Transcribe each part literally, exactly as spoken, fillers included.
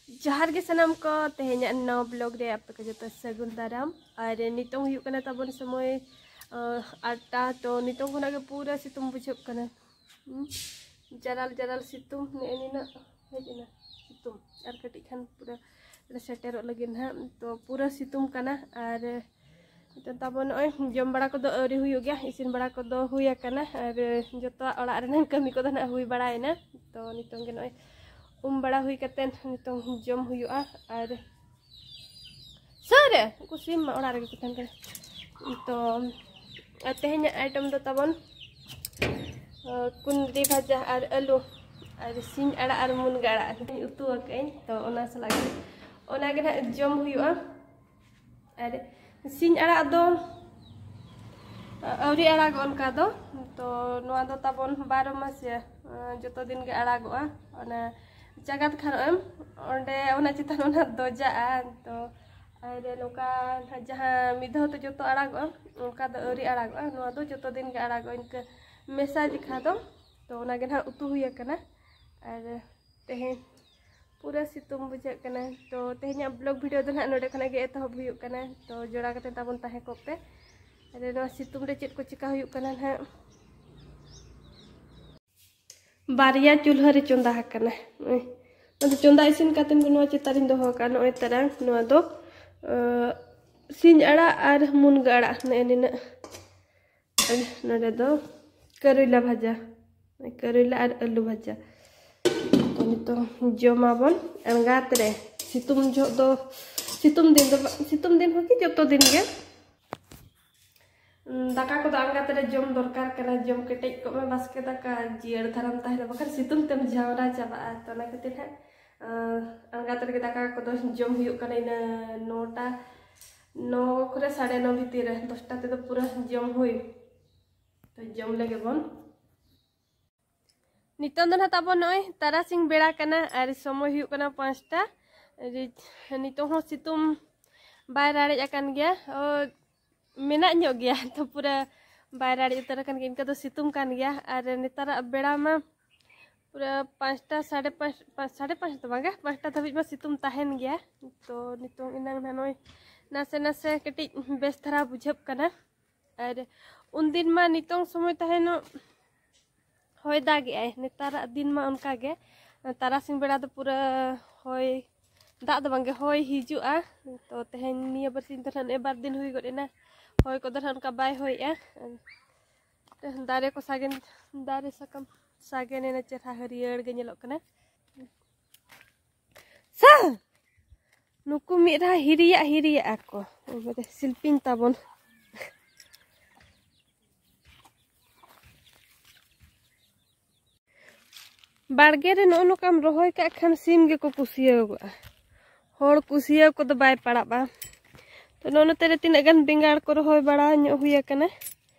ᱡᱚᱦᱟᱨ ᱜᱮ ᱥᱟᱱᱟᱢ ᱠᱚ, ᱛᱮᱦᱮᱧᱟᱜ ᱱᱟᱣᱟ ᱵᱞᱚᱜ ᱨᱮ ᱟᱯᱮ ᱠᱚ ᱡᱚᱛᱚ ᱥᱟᱹᱜᱩᱱ ᱫᱟᱨᱟᱢ᱾ ᱟᱨ ᱱᱤᱛᱚᱝ ᱦᱩᱭᱩᱜ ᱠᱟᱱᱟ ᱛᱟᱵᱚᱱ ᱥᱚᱢᱚᱭ ᱟᱴ ᱴᱟ᱾ ᱛᱚ ᱱᱤᱛᱚᱝ ᱠᱷᱚᱱᱟᱜ ᱜᱮ ᱯᱩᱨᱟᱹ ᱥᱤᱛᱩᱝ ᱵᱩᱡᱷᱟᱹᱜ ᱠᱟᱱᱟ᱾ ᱦᱩᱸ, ᱡᱟᱨᱟᱞ ᱡᱟᱨᱟᱞ ᱥᱤᱛᱩᱝ ᱱᱮᱜᱼᱮ ᱱᱤᱱᱟᱹᱜ ᱦᱮᱡ ᱮᱱᱟ ᱥᱤᱛᱩᱝ, ᱟᱨ ᱠᱟᱹᱴᱤᱡ ᱠᱷᱟᱱ ᱯᱩᱨᱟᱹ ᱥᱮᱴᱮᱨᱚᱜ ᱞᱟᱹᱜᱤᱫ ᱱᱟᱦᱟᱜ᱾ ᱛᱚ ᱯᱩᱨᱟᱹ ᱥᱤᱛᱩᱝ ᱠᱟᱱᱟ᱾ ᱟᱨ ᱱᱤᱛᱚᱝ ᱛᱟᱵᱚ ᱱᱚᱜᱼᱚᱭ ᱡᱚᱢ ᱵᱟᱲᱟ ᱠᱚᱫᱚ ᱟᱹᱣᱨᱤ ᱦᱩᱭᱩᱜ ᱜᱮᱭᱟ, ᱤᱥᱤᱱ ᱵᱟᱲᱟ ᱠᱚᱫᱚ ᱦᱩᱭ ᱟᱠᱟᱱᱟ᱾ ᱟᱨ ᱡᱚᱛᱚᱣᱟᱜ ᱚᱲᱟᱜ ᱨᱮᱱᱟᱜ ᱠᱟᱹᱢᱤ ᱠᱚᱫᱚ ᱱᱟᱦᱟᱜ ᱦᱩᱭ ᱵᱟᱲᱟᱭᱮᱱᱟ᱾ ᱛᱚ ᱱᱤᱛᱚᱝ ᱜᱮ ᱱᱚᱜᱼᱚᱭ ᱩᱢ ᱵᱟᱲᱟ ᱦᱩᱭ ᱠᱟᱛᱮᱫ ᱱᱤᱛᱚᱝ ᱡᱚᱢ ᱦᱩᱭᱩᱜᱼᱟ᱾ ᱟᱨ ᱥᱟᱹᱨᱮ ᱩᱱᱠᱩ ᱥᱤᱢ ᱢᱟ ᱚᱲᱟᱜ ᱨᱮᱜᱮ ᱠᱚ ᱛᱟᱦᱮᱱ ᱠᱟᱱᱟ᱾ ᱛᱚ ᱟᱨ ᱛᱮᱦᱮᱧᱟᱜ ᱟᱭᱴᱮᱢ ᱫᱚ ᱛᱟᱵᱚᱱ ᱠᱩᱸᱫᱽᱨᱤ ᱵᱷᱟᱡᱟ ᱟᱨ ᱟᱹᱞᱩ ᱟᱨ ᱥᱤᱧ ᱟᱲᱟᱜ ᱟᱨ ᱢᱩᱱᱜᱟᱹ ᱟᱲᱟᱜ ᱩᱛᱩ ᱟᱠᱟᱫᱟᱹᱧ᱾ ᱛᱚ ᱚᱱᱟ ᱥᱟᱞᱟᱜ ᱜᱮ ᱚᱱᱟ ᱜᱮ ᱱᱟᱦᱟᱜ ᱡᱚᱢ ᱦᱩᱭᱩᱜᱼᱟ᱾ ᱟᱨ ᱥᱤᱧ ᱟᱲᱟᱜ ᱫᱚ ᱟᱹᱣᱨᱤ ᱟᱲᱟᱜᱚᱜ ᱚᱱᱠᱟ ᱫᱚ᱾ ᱛᱚ ᱱᱚᱣᱟ ᱫᱚ ᱛᱟᱵᱚᱱ ᱵᱟᱨᱚ ᱢᱟᱥᱤᱭᱟ, ᱡᱚᱛᱚ ᱫᱤᱱ ᱜᱮ ᱟᱲᱟᱜᱚᱜᱼᱟ᱾ ᱚᱱᱟ ᱡᱟᱜᱟᱛ ᱠᱷᱟᱱᱚᱜ ᱮᱢ, ᱚᱸᱰᱮ ᱚᱱᱟ ᱪᱮᱛᱟᱱ ᱚᱱᱟ ᱫᱚᱡᱟᱜᱼᱟ᱾ ᱛᱚ ᱟᱨ ᱱᱚᱝᱠᱟ ᱱᱟᱦᱟᱜ ᱡᱟᱦᱟᱸ ᱢᱤᱫ ᱫᱷᱟᱣ ᱛᱮ ᱡᱚᱛᱚ ᱟᱲᱟᱜᱚᱜᱼᱟ, ᱚᱱᱠᱟ ᱫᱚ ᱟᱹᱣᱨᱤ ᱟᱲᱟᱜᱚᱜᱼᱟ᱾ ᱱᱚᱣᱟ ᱫᱚ ᱡᱚᱛᱚ ᱫᱤᱱ ᱜᱮ ᱟᱲᱟᱜᱚᱜᱼᱟ, ᱤᱱᱠᱟᱹ ᱢᱮᱥᱟ ᱡᱮᱠᱷᱟ ᱫᱚ᱾ ᱛᱚ ᱚᱱᱟ ᱜᱮ ᱱᱟᱦᱟᱜ ᱩᱛᱩ ᱦᱩᱭ ᱟᱠᱟᱱᱟ᱾ ᱟᱨ ᱛᱮᱦᱮᱧ ᱯᱩᱨᱟᱹ ᱥᱤᱛᱩᱝ ᱵᱩᱡᱷᱟᱹᱜ ᱠᱟᱱᱟ᱾ ᱛᱚ ᱛᱮᱦᱮᱧᱟᱜ ᱵᱞᱚᱜ ᱵᱷᱤᱰᱤᱭᱳ ᱫᱚ ᱱᱟᱦᱟᱜ ᱱᱚᱰᱮ ᱠᱷᱚᱱᱟᱜ ᱜᱮ ᱮᱛᱚᱦᱚᱵ ᱦᱩᱭᱩᱜ ᱠᱟᱱᱟ᱾ ᱛᱚ ᱡᱚᱲᱟᱣ ᱠᱟᱛᱮ ᱛᱟᱵᱚᱱ ᱛᱟᱦᱮᱸ ᱠᱚᱜ ᱯᱮ᱾ ᱟᱨ ᱱᱚᱣᱟ ᱥᱤᱛᱩᱝ ᱨᱮ ᱪᱮᱫ ᱠᱚ ᱪᱮᱠᱟ ᱦᱩᱭᱩᱜ ᱠᱟᱱᱟ ᱱᱟᱦᱟᱜ᱾ ᱵᱟᱨᱭᱟ ᱪᱩᱞᱦᱟᱹ ᱨᱮ ᱪᱚᱸᱫᱟ ᱟᱠᱟᱱᱟ᱾ ᱱᱚᱜᱼᱚᱭ ᱱᱚᱣᱟ ᱫᱚ ᱪᱚᱸᱫᱟ ᱤᱥᱤᱱ ᱠᱟᱛᱮ ᱜᱮ ᱱᱚᱣᱟ ᱪᱮᱛᱟᱱ ᱨᱤᱧ ᱫᱚᱦᱚ ᱟᱠᱟᱫᱼᱟ᱾ ᱱᱚᱜᱼᱚᱭ ᱛᱟᱨᱟᱝ ᱱᱚᱣᱟ ᱫᱚ ᱟᱸ, ᱥᱤᱧ ᱟᱲᱟᱜ ᱟᱨ ᱢᱩᱱᱜᱟᱹ ᱟᱲᱟᱜ ᱱᱮᱜᱼᱮ ᱱᱤᱱᱟᱹᱜ᱾ ᱟᱨ ᱱᱚᱰᱮ ᱫᱚ ᱠᱟᱨᱮᱞᱟ ᱵᱷᱟᱡᱟ, ᱠᱟᱨᱮᱞᱟ ᱟᱨ ᱟᱹᱞᱩ ᱵᱷᱟᱡᱟ᱾ ᱛᱚ ᱱᱤᱛᱚᱝ ᱡᱚᱢᱟᱵᱚᱱ ᱟᱬᱜᱟᱛ ᱨᱮ᱾ ᱥᱤᱛᱩᱝ ᱡᱚᱦᱚᱜ ᱫᱚ, ᱥᱤᱛᱩᱝ ᱫᱤᱱ ᱫᱚ ᱵᱟ-, ᱥᱤᱛᱩᱝ ᱫᱤᱱ ᱦᱚᱸ ᱠᱤ ᱡᱚᱛᱚ ᱫᱤᱱ ᱜᱮ ᱫᱟᱠᱟ ᱠᱚᱫᱚ ᱟᱬᱜᱟᱛ ᱨᱮ ᱡᱚᱢ ᱫᱚᱨᱠᱟᱨ ᱠᱟᱱᱟ᱾ ᱡᱚᱢ ᱠᱮᱴᱮᱡ ᱠᱚᱜ ᱢᱮ ᱵᱟᱥᱠᱮ ᱫᱟᱠᱟ, ᱡᱤᱭᱟᱹᱲ ᱫᱷᱟᱨᱟᱢ ᱛᱟᱦᱮᱱᱟ, ᱵᱟᱠᱷᱟᱱ ᱥᱤᱛᱩᱝ ᱛᱮᱢ ᱡᱷᱟᱣᱨᱟ ᱪᱟᱵᱟᱜᱼᱟ᱾ ᱛᱚ ᱚᱱᱟ ᱠᱷᱟᱹᱛᱤᱨ ᱦᱟᱸᱜ ᱟᱬᱜᱟᱛ ᱨᱮᱜᱮ ᱫᱟᱠᱟ ᱠᱚᱫᱚ ᱡᱚᱢ ᱦᱩᱭᱩᱜ ᱠᱟᱱᱟ᱾ ᱤᱱᱟᱹ ᱱᱚᱴᱟ, ᱱᱚ ᱠᱷᱚᱱᱟᱜ ᱥᱟᱲᱮ ᱱᱚ ᱵᱷᱤᱛᱤᱨ ᱨᱮ, ᱫᱚᱥᱴᱟ ᱛᱮᱫᱚ ᱯᱩᱨᱟᱹ ᱡᱚᱢ ᱦᱩᱭ᱾ ᱛᱚ ᱡᱚᱢ ᱞᱮᱜᱮ ᱵᱚᱱ᱾ ᱱᱤᱛᱚᱝ ᱫᱚ ᱱᱟᱦᱟᱜ ᱛᱟᱵᱚᱱ ᱱᱚᱜᱼᱚᱭ ᱛᱟᱨᱟᱥᱤᱧ ᱵᱮᱲᱟ ᱠᱟᱱᱟ ᱟᱨ ᱥᱚᱢᱚᱭ ᱦᱩᱭᱩᱜ ᱠᱟᱱᱟ ᱯᱟᱸᱪᱴᱟ᱾ ᱱᱤᱛᱚᱝ ᱦᱚᱸ ᱥᱤᱛᱩᱝ ᱵᱟᱭ ᱨᱟᱲᱮᱡ ᱟᱠᱟᱱ ᱜᱮᱭᱟ᱾ ᱳ, ᱢᱮᱱᱟᱜ ᱧᱚᱜ ᱜᱮᱭᱟ, ᱛᱚ ᱯᱩᱨᱟᱹ ᱵᱟᱭ ᱨᱟᱲᱮᱡ ᱩᱛᱟᱹᱨ ᱟᱠᱟᱱ ᱜᱮᱭᱟ᱾ ᱤᱱᱠᱟᱹ ᱫᱚ ᱥᱤᱛᱩᱝ ᱠᱟᱱ ᱜᱮᱭᱟ᱾ ᱟᱨ ᱱᱮᱛᱟᱨᱟᱜ ᱵᱮᱲᱟ ᱢᱟ ᱯᱩᱨᱟᱹ ᱯᱟᱸᱪᱴᱟ, ᱥᱟᱲᱮ ᱯᱟᱸᱪ, ᱯᱟᱸᱪ, ᱥᱟᱲᱮ ᱯᱟᱸᱪ ᱫᱚ ᱵᱟᱝᱟ, ᱯᱟᱸᱪᱴᱟ ᱫᱷᱟᱹᱵᱤᱡ ᱢᱟ ᱥᱤᱛᱩᱝ ᱛᱟᱦᱮᱱ ᱜᱮᱭᱟ᱾ ᱛᱚ ᱱᱤᱛᱚᱝ ᱮᱱᱟᱝ ᱱᱟᱜ ᱱᱚᱜᱼᱚᱭ ᱱᱟᱥᱮ ᱱᱟᱥᱮ ᱠᱟᱹᱴᱤᱡ ᱵᱮᱥ ᱫᱷᱟᱨᱟ ᱵᱩᱡᱷᱟᱹᱜ ᱠᱟᱱᱟ᱾ ᱟᱨ ᱩᱱᱫᱤᱱ ᱢᱟ ᱱᱤᱛᱚᱝ ᱥᱚᱢᱚᱭ ᱛᱟᱦᱮᱱᱚᱜ ᱦᱚᱭ ᱫᱟᱜᱮᱜᱼᱟᱭ, ᱱᱮᱛᱟᱨᱟᱜ ᱫᱤᱱ ᱢᱟ ᱚᱱᱠᱟ ᱜᱮ᱾ ᱛᱟᱨᱟᱥᱤᱧ ᱵᱮᱲᱟ ᱫᱚ ᱯᱩᱨᱟᱹ ᱦᱚᱭ, ᱫᱟᱜ ᱫᱚ ᱵᱟᱝᱜᱮ, ᱦᱚᱭ ᱦᱤᱡᱩᱜᱼᱟ᱾ ᱛᱚ ᱛᱮᱦᱮᱧ ᱱᱤᱭᱟᱹ ᱵᱟᱨᱥᱤᱧ ᱫᱚ ᱱᱟᱦᱟᱜ ᱱᱮᱜᱼᱮ ᱵᱟᱨ ᱫᱤᱱ ᱦᱩᱭ ᱜᱚᱫ ᱮᱱᱟ, ᱦᱚᱭ ᱠᱚᱫᱚ ᱱᱟᱦᱟᱜ ᱚᱱᱠᱟ ᱵᱟᱭ ᱦᱚᱭᱮᱜᱼᱟ᱾ ᱫᱟᱨᱮ ᱠᱚ ᱥᱟᱜᱮᱱ, ᱫᱟᱨᱮ ᱥᱟᱠᱟᱢ ᱥᱟᱜᱮᱱ ᱮᱱᱟ, ᱪᱮᱦᱨᱟ ᱦᱟᱹᱨᱭᱟᱹᱲ ᱜᱮ ᱧᱮᱞᱚᱜ ᱠᱟᱱᱟ᱾ ᱥᱟ! ᱱᱩᱠᱩ ᱢᱤᱫ ᱫᱷᱟᱣ ᱦᱤᱨᱤᱭᱟᱜ ᱦᱤᱨᱤᱭᱟᱜᱼᱟ ᱠᱚ᱾ ᱥᱤᱞᱯᱤᱧ ᱛᱟᱵᱚᱱ᱾ ᱵᱟᱲᱜᱮ ᱨᱮ ᱱᱚᱜᱼᱚ ᱱᱚᱝᱠᱟᱢ ᱨᱚᱦᱚᱭ ᱠᱟᱜ ᱠᱷᱟᱱ ᱥᱤᱢ ᱜᱮᱠᱚ ᱠᱩᱥᱤᱭᱟᱹᱣ ᱜᱚᱜᱼᱟ᱾ ᱦᱚᱲ ᱠᱩᱥᱤᱭᱟᱹᱣ ᱠᱚᱫᱚ ᱵᱟᱭ ᱯᱟᱲᱟᱜᱼᱟ᱾ ᱛᱚ ᱱᱚᱜᱼᱚ ᱱᱚᱛᱮ ᱨᱮ ᱛᱤᱱᱟᱹᱜ ᱜᱟᱱ ᱵᱮᱸᱜᱟᱲ ᱠᱚ ᱨᱚᱦᱚᱭ ᱵᱟᱲᱟ ᱧᱚᱜ ᱦᱩᱭ ᱟᱠᱟᱱᱟ᱾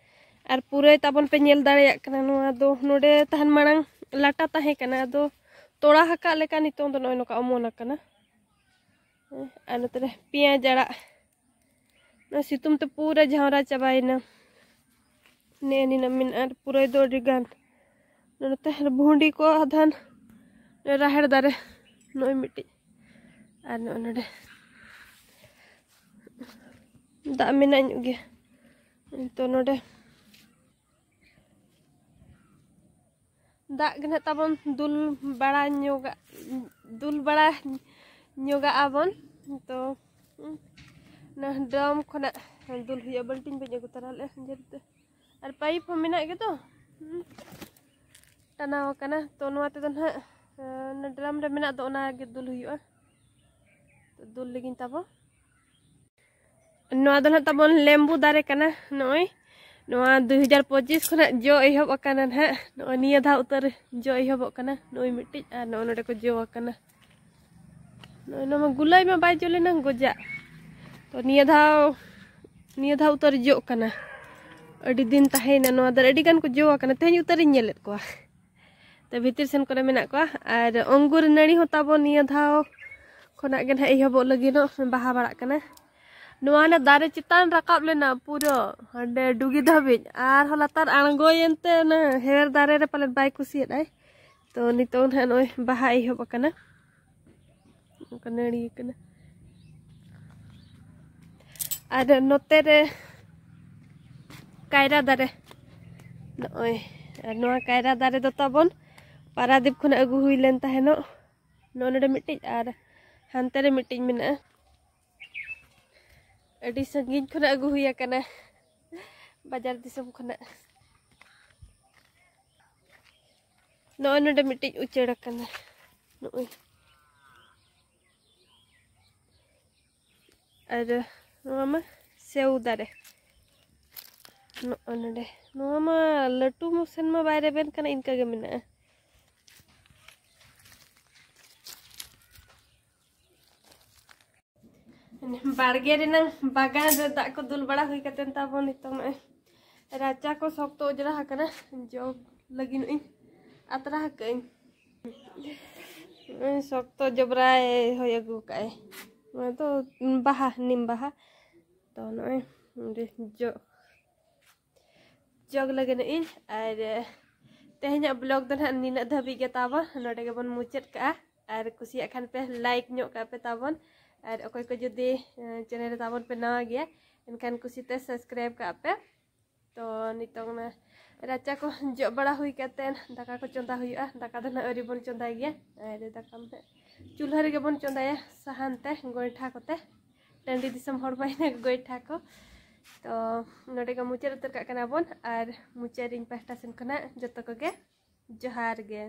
ᱟᱨ ᱯᱩᱨᱟᱹᱭ ᱛᱟᱵᱚᱱ ᱯᱮ ᱧᱮᱞ ᱫᱟᱲᱮᱭᱟᱜ ᱠᱟᱱᱟ, ᱱᱚᱣᱟ ᱫᱚ ᱱᱚᱰᱮ ᱛᱟᱦᱮᱱ ᱢᱟᱲᱟᱝ ᱞᱟᱴᱟ ᱛᱟᱦᱮᱸ ᱠᱟᱱᱟ, ᱟᱫᱚ ᱛᱚᱲᱟ ᱟᱠᱟᱫ ᱞᱮᱠᱟ ᱱᱤᱛᱚᱝ ᱫᱚ ᱱᱚᱜᱼᱚᱭ ᱱᱚᱝᱠᱟ ᱚᱢᱚᱱ ᱟᱠᱟᱱᱟ᱾ ᱟᱨ ᱱᱚᱛᱮ ᱨᱮ ᱯᱮᱸᱭᱟᱡᱽ ᱟᱲᱟᱜ, ᱱᱚᱣᱟ ᱥᱤᱛᱩᱝ ᱛᱮ ᱯᱩᱨᱟᱹ ᱡᱷᱟᱣᱨᱟ ᱪᱟᱵᱟᱭᱮᱱᱟ᱾ ᱱᱮᱜᱼᱮ ᱱᱤᱱᱟᱹᱜ ᱢᱮᱱᱟᱜᱼᱟ, ᱟᱨ ᱯᱩᱨᱟᱹᱭ ᱫᱚ ᱟᱹᱰᱤ ᱜᱟᱱ᱾ ᱱᱚᱛᱮ ᱵᱷᱩᱸᱰᱤ ᱠᱚ ᱟᱫᱷᱟᱱ, ᱨᱟᱦᱮᱲ ᱫᱟᱨᱮ ᱱᱚᱜᱼᱚᱭ ᱢᱤᱫᱴᱤᱡ, ᱟᱨ ᱱᱚᱜᱼᱚᱭ ᱱᱚᱰᱮ ᱫᱟᱜ ᱢᱮᱱᱟᱜ ᱧᱚᱜ ᱜᱮᱭᱟ᱾ ᱛᱚ ᱱᱚᱰᱮ ᱫᱟᱜ ᱜᱮ ᱱᱟᱦᱟᱜ ᱛᱟᱵᱚᱱ ᱫᱩᱞ ᱵᱟᱲᱟ ᱧᱚᱜᱟ, ᱫᱩᱞ ᱵᱟᱲᱟ ᱧᱚᱜᱟᱜᱼᱟ ᱵᱚᱱ᱾ ᱛᱚ ᱚᱱᱟ ᱰᱨᱟᱢ ᱠᱷᱚᱱᱟᱜ ᱫᱩᱞ ᱦᱩᱭᱩᱜᱼᱟ, ᱵᱟᱹᱞᱴᱤᱱ ᱵᱟᱹᱧ ᱟᱹᱜᱩ ᱛᱚᱨᱟ ᱞᱮᱫᱼᱟ ᱡᱮᱦᱮᱛᱩ, ᱟᱨ ᱯᱟᱭᱤᱯ ᱦᱚᱸ ᱢᱮᱱᱟᱜ ᱜᱮᱫᱚ ᱴᱟᱱᱟᱣ ᱟᱠᱟᱱᱟ᱾ ᱛᱚ ᱱᱚᱣᱟ ᱛᱮᱫᱚ ᱱᱟᱦᱟᱜ ᱚᱱᱟ ᱰᱨᱟᱢ ᱨᱮ ᱢᱮᱱᱟᱜ ᱫᱚ ᱚᱱᱟ ᱜᱮ ᱫᱩᱞ ᱦᱩᱭᱩᱜᱼᱟ᱾ ᱛᱚ ᱫᱩᱞ ᱞᱟᱹᱜᱤᱧ ᱛᱟᱵᱚ᱾ ᱱᱚᱣᱟ ᱫᱚ ᱱᱟᱦᱟᱜ ᱛᱟᱵᱚᱱ ᱞᱮᱢᱵᱩ ᱫᱟᱨᱮ ᱠᱟᱱᱟ᱾ ᱱᱚᱜᱼᱚᱭ ᱱᱚᱣᱟ ᱫᱩᱭ ᱦᱟᱡᱟᱨ ᱯᱚᱸᱪᱤᱥ ᱠᱷᱚᱱᱟᱜ ᱡᱚ ᱮᱦᱚᱵ ᱟᱠᱟᱱᱟ ᱱᱟᱦᱟᱜ᱾ ᱱᱚᱜᱼᱚᱭ ᱱᱤᱭᱟᱹ ᱫᱷᱟᱣ ᱩᱛᱟᱹᱨ ᱡᱚ ᱮᱦᱚᱵᱚᱜ ᱠᱟᱱᱟ᱾ ᱱᱚᱜᱼᱚᱭ ᱢᱤᱫᱴᱤᱡ, ᱟᱨ ᱱᱚᱜᱼᱚᱭ ᱱᱚᱰᱮ ᱠᱚ ᱡᱚ ᱟᱠᱟᱱᱟ᱾ ᱱᱚᱜᱼᱚᱭ ᱱᱚᱣᱟ ᱢᱟ ᱜᱩᱞᱟᱹᱭ ᱢᱟ ᱵᱟᱭ ᱡᱚ ᱞᱮᱱᱟ, ᱜᱚᱡᱟᱜ᱾ ᱛᱚ ᱱᱤᱭᱟᱹ ᱫᱷᱟᱣ, ᱱᱤᱭᱟᱹ ᱫᱷᱟᱣ ᱩᱛᱟᱹᱨ ᱡᱚᱜ ᱠᱟᱱᱟ᱾ ᱟᱹᱰᱤ ᱫᱤᱱ ᱛᱟᱦᱮᱸᱭᱮᱱᱟ ᱱᱚᱣᱟ ᱫᱟᱨᱮ, ᱟᱹᱰᱤ ᱜᱟᱱ ᱠᱚ ᱡᱚ ᱟᱠᱟᱱᱟ᱾ ᱛᱮᱦᱮᱧ ᱩᱛᱟᱹᱨᱤᱧ ᱧᱮᱞᱮᱫ ᱠᱚᱣᱟ᱾ ᱛᱚ ᱵᱷᱤᱛᱤᱨ ᱥᱮᱱ ᱠᱚᱨᱮ ᱢᱮᱱᱟᱜ ᱠᱚᱣᱟ᱾ ᱟᱨ ᱚᱝᱜᱩᱨ ᱱᱟᱹᱲᱤ ᱦᱚᱸ ᱛᱟᱵᱚ ᱱᱤᱭᱟᱹ ᱫᱷᱟᱣ ᱠᱷᱚᱱᱟᱜ ᱜᱮ ᱱᱟᱦᱟᱜ ᱮᱦᱚᱵᱚᱜ ᱞᱟᱹᱜᱤᱫᱚᱜ, ᱵᱟᱦᱟ ᱵᱟᱲᱟᱜ ᱠᱟᱱᱟ᱾ ᱱᱚᱣᱟ ᱱᱟ ᱫᱟᱨᱮ ᱪᱮᱛᱟᱱ ᱨᱟᱠᱟᱵ ᱞᱮᱱᱟ ᱯᱩᱨᱟᱹ ᱦᱟᱸᱰᱮ ᱰᱩᱜᱤ ᱫᱷᱟᱹᱵᱤᱡ, ᱟᱨᱦᱚᱸ ᱞᱟᱛᱟᱨ ᱟᱬᱜᱚᱭᱮᱱ ᱛᱮ ᱚᱱᱟ ᱦᱮᱣᱮᱨ ᱫᱟᱨᱮ ᱨᱮ ᱯᱟᱞᱮᱫ ᱵᱟᱭ ᱠᱩᱥᱤᱭᱟᱫᱟᱭ᱾ ᱛᱚ ᱱᱤᱛᱚᱜ ᱱᱟᱦᱟᱜ ᱱᱚᱜᱼᱚᱭ ᱵᱟᱦᱟ ᱮᱦᱚᱵ ᱟᱠᱟᱱᱟ, ᱱᱚᱝᱠᱟ ᱱᱟᱹᱲᱤ ᱟᱠᱟᱱᱟ᱾ ᱟᱨ ᱱᱚᱛᱮ ᱨᱮ ᱠᱟᱭᱨᱟ ᱫᱟᱨᱮ, ᱱᱚᱜᱼᱚᱭ᱾ ᱟᱨ ᱱᱚᱣᱟ ᱠᱟᱭᱨᱟ ᱫᱟᱨᱮ ᱫᱚ ᱛᱟᱵᱚᱱ ᱯᱟᱨᱟᱫᱤᱯ ᱠᱷᱚᱱᱟᱜ ᱟᱹᱜᱩ ᱦᱩᱭ ᱞᱮᱱ ᱛᱟᱦᱮᱱᱚᱜ᱾ ᱱᱚᱜᱼᱚ ᱱᱚᱰᱮ ᱢᱤᱫᱴᱤᱡ ᱟᱨ ᱦᱟᱱᱛᱮ ᱨᱮ ᱢᱤᱫᱴᱤᱡ ᱢᱮᱱᱟᱜᱼᱟ᱾ ᱟᱹᱰᱤ ᱥᱟᱺᱜᱤᱧ ᱠᱷᱚᱱᱟᱜ ᱟᱹᱜᱩ ᱦᱩᱭ ᱟᱠᱟᱱᱟ, ᱵᱟᱡᱟᱨ ᱫᱤᱥᱚᱢ ᱠᱷᱚᱱᱟᱜ᱾ ᱱᱚᱜᱼᱚᱭ ᱱᱚᱰᱮ ᱢᱤᱫᱴᱤᱡ ᱩᱪᱟᱹᱲ ᱟᱠᱟᱱᱟ, ᱱᱚᱜᱼᱚᱭ᱾ ᱟᱨ ᱱᱚᱣᱟ ᱢᱟ ᱥᱮᱣ ᱫᱟᱨᱮ, ᱱᱚᱜᱼᱚᱭ ᱱᱚᱰᱮ᱾ ᱱᱚᱣᱟ ᱢᱟ ᱞᱟᱹᱴᱩ ᱥᱮᱱ ᱢᱟ ᱵᱟᱭ ᱨᱮᱵᱮᱱ ᱠᱟᱱᱟ, ᱤᱱᱠᱟᱹ ᱜᱮ ᱢᱮᱱᱟᱜᱼᱟ᱾ ᱵᱟᱲᱜᱮ ᱨᱮᱱᱟᱝ ᱵᱟᱜᱟᱱ ᱨᱮ ᱫᱟᱜ ᱠᱚ ᱫᱩᱞ ᱵᱟᱲᱟ ᱦᱩᱭ ᱠᱟᱛᱮ ᱛᱟᱵᱚᱱ ᱱᱤᱛᱚᱝ ᱱᱚᱜᱼᱚᱭ ᱨᱟᱪᱟ ᱠᱚ ᱥᱚᱠᱛᱚ ᱚᱡᱽᱨᱟ ᱟᱠᱟᱱᱟ, ᱡᱚᱜ ᱞᱟᱹᱜᱤᱫ ᱱᱚᱜᱼᱚᱭ ᱟᱛᱨᱟ ᱟᱠᱟᱫᱟᱹᱧ᱾ ᱱᱚᱜᱼᱚᱭ ᱥᱚᱠᱛᱚ ᱡᱚᱵᱽᱨᱟᱭ ᱦᱚᱭ ᱟᱹᱜᱩ ᱠᱟᱜᱼᱟᱭ᱾ ᱱᱚᱣᱟ ᱫᱚ ᱵᱟᱦᱟ, ᱱᱤᱢ ᱵᱟᱦᱟ᱾ ᱛᱚ ᱱᱚᱜᱼᱚᱭ ᱱᱚᱰᱮ ᱡᱚᱜ ᱡᱚᱜ ᱞᱟᱹᱜᱤᱫ ᱤᱧ᱾ ᱟᱨ ᱛᱮᱦᱮᱧᱟᱜ vlog ᱫᱚ ᱱᱟᱦᱟᱜ ᱱᱤᱱᱟᱹᱜ ᱫᱷᱟᱹᱵᱤᱡ ᱜᱮ ᱛᱟᱵᱚᱱ, ᱱᱚᱰᱮ ᱜᱮᱵᱚᱱ ᱢᱩᱪᱟᱹᱫ ᱠᱟᱜᱼᱟ᱾ ᱟᱨ ᱠᱩᱥᱤᱭᱟᱜ ᱠᱷᱟᱱ ᱯᱮ like ᱧᱚᱜ ᱠᱟᱜ ᱯᱮ ᱛᱟᱵᱚᱱ, ᱟᱨ ᱚᱠᱚᱭ ᱠᱚ ᱡᱩᱫᱤ channel ᱨᱮ ᱛᱟᱵᱚᱱ ᱯᱮ ᱱᱟᱣᱟ ᱜᱮᱭᱟ, ᱮᱱᱠᱷᱟᱱ ᱠᱩᱥᱤᱛᱮ subscribe ᱠᱟᱜ ᱯᱮ᱾ ᱛᱚ ᱱᱤᱛᱚᱝ ᱚᱱᱟ ᱨᱟᱪᱟ ᱠᱚ ᱡᱚᱜ ᱵᱟᱲᱟ ᱦᱩᱭ ᱠᱟᱛᱮ ᱫᱟᱠᱟ ᱠᱚ ᱪᱚᱸᱫᱟ ᱦᱩᱭᱩᱜᱼᱟ᱾ ᱫᱟᱠᱟ ᱫᱚ ᱱᱟᱦᱟᱜ ᱟᱹᱣᱨᱤ ᱵᱚᱱ ᱪᱚᱸᱫᱟᱭ ᱜᱮᱭᱟ, ᱟᱨ ᱫᱟᱠᱟ ᱢᱟ ᱱᱟᱦᱟᱜ ᱪᱩᱞᱦᱟᱹ ᱨᱮᱜᱮ ᱵᱚᱱ ᱪᱚᱸᱫᱟᱭᱟ, ᱥᱟᱦᱟᱱ ᱛᱮ, ᱜᱚᱭᱴᱷᱟ ᱠᱚᱛᱮ᱾ ᱴᱟᱺᱰᱤ ᱫᱤᱥᱚᱢ ᱦᱚᱲ ᱢᱟ ᱤᱱᱟᱹ ᱜᱚᱭᱴᱷᱟ ᱠᱚ᱾ ᱛᱚ ᱱᱚᱰᱮ ᱜᱮ ᱢᱩᱪᱟᱹᱫ ᱩᱛᱟᱹᱨ ᱠᱟᱜ ᱠᱟᱱᱟ ᱵᱚᱱ, ᱟᱨ ᱢᱩᱪᱟᱹᱫ ᱨᱮ ᱤᱧ ᱯᱟᱦᱴᱟ ᱥᱮᱱ ᱠᱷᱚᱱᱟᱜ ᱡᱚᱛᱚ ᱠᱚᱜᱮ ᱡᱚᱦᱟᱨ ᱜᱮ᱾